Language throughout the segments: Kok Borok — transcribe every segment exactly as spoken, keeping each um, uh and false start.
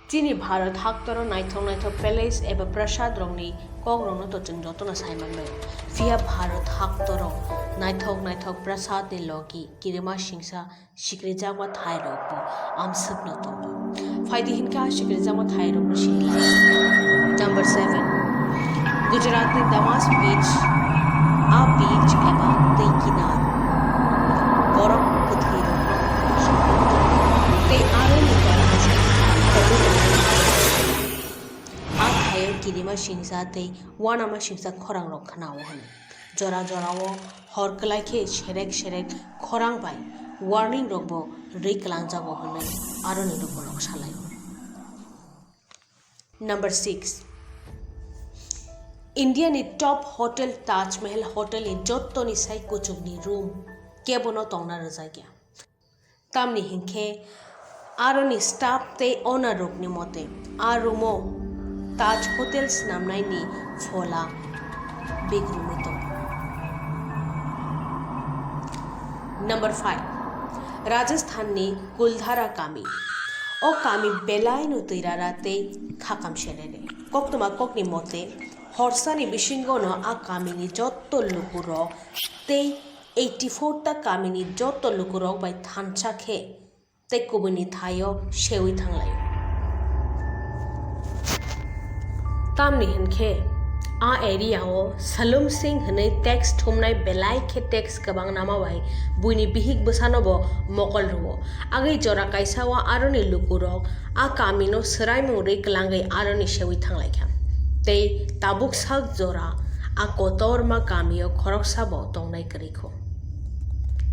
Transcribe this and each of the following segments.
Chini Bharat haktoro naithok naithok palace eba prasad rokni kok rokno to chwng jotono sai manbai. Phiya Bharat haktoro naithok naithok prasad ni logi kirima singsa sikrijakma thai rokbo amswkno tongo. Phaidi hinkhe a sikrijakma thai rokno sini lai. Number seven. Gujaratni Damas Beach, a beach eba twi kinar borok kwthwi rokno tei aroni a thaio kirima singsa tei uanama singsa khorang rok khwnao hwnwi. Jora jorao hor kwlai khe serek serek khorang bai warning rokbo rwi kwlangjago hwnwi aroni lukurok salaio. Number six. India ni top hotel Taj Mahal hotel ni jottoni sai kuchukni room kebono tongna rwjakya. Tamni hinkhe aroni staff tei owner rokni mote a room o Taj Hotel swnamnaini phola bigrumwi tongo. Number five. Rajasthan ni Kuldhara kami. O kami belaino twirara tei khakam serere. Koktwma kokni mote horsani bisingono a kamini jotto lukurok tei eighty-four ta kamini jotto lukurok bai thansa khe tei kubuini thaio seui thanglaio. Tamni hinkhe a area o Salum Singh hwnwi tax thumnai belai khe tax kwbang nama bai buini bihik bwsanobo mokol rwo. Agwi jora kaisa o aroni lukurok a kamino swraimung rwi kwlangwi aroni seui thanglaikha. Tei tabuk sak jora a kotorma kamio khoroksabo tongnai kwrwikho.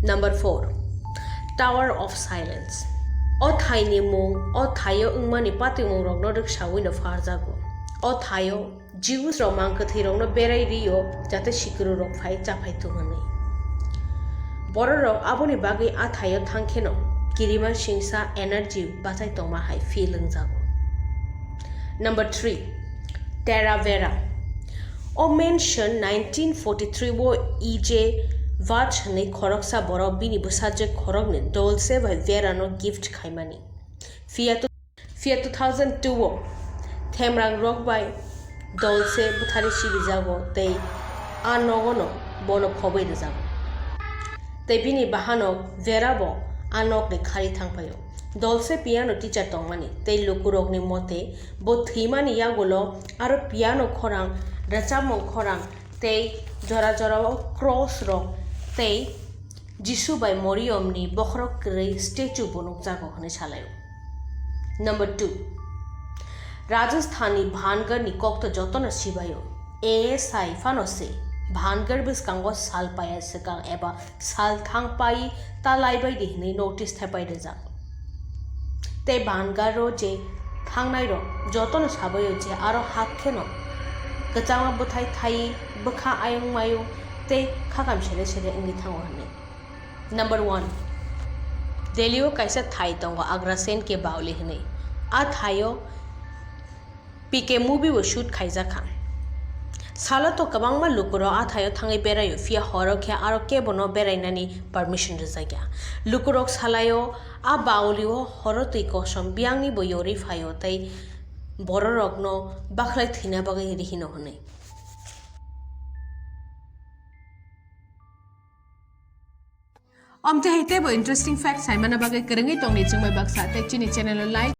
Number four. Tower of Silence. O thaini mung o thaio wngmani patimung rokno rwksawino pharjago. O thaio Jews rok mang kwthwi rokno berai rio jate sikru rok phai chaphai thung hwnwi. Borok rok aboni bagwi a thaio thangkheno kirima singsa energy bachai tongma hai feel wngjago. Number three. Taravera. O mention nineteen forty-three o E J Vaj hwnwi khoroksa borok bini bwsajwk khoroknwi Dolce bai Vera no gift khaimani. Phiya tu-, phiya two thousand two o themrang rok bai Dolce bwthari sibijago tei a nogono bono phobwi rwjago. Tei bini bahanok Vera bo a nokni khari thangpaio. Dolce piano teacher tongmani tei lukurokni mote bo thwimani yagulo aro piano khorang, rwchapmung khorang tei jora jorao cross rok tei Jisu bai Moriyomni bokhorok kwrwi statue bo nukjago hwnwi salaio. Number two. Rajasthanni Bhangarni kokto jotono sibaio. A S I phano se Bhangar bwskango sal paya swkang eba sal thang pai ta laibaidi hwnwi notice thepai rwjak. Tei Bhangaro je thangnai rok jotono sabaio je aro hak kheno kwchangma bwthai thai bwkha ayung mayung tei khakam sere sere wngwi thango hwnwi. Number one. Delhi o kaisa thai tongo Agrasen ke Baoli hwnwi. A thaio P K movie bo shoot khaijakha. Salo to kwbangma lukurok a thaio thangwi beraio, phiya horo khe aro kebono berainani permission rwjakya. Lukurok salaio a Baoli o horo twi kosom biyangni bo yorwi phaio tei bororokno bakhlai thwina bagwi rihino hwnwi. Amtwi hai teibo interesting fact saimana bagwi kwrwngwi tongni chwngbai baksa tei chini channel o like,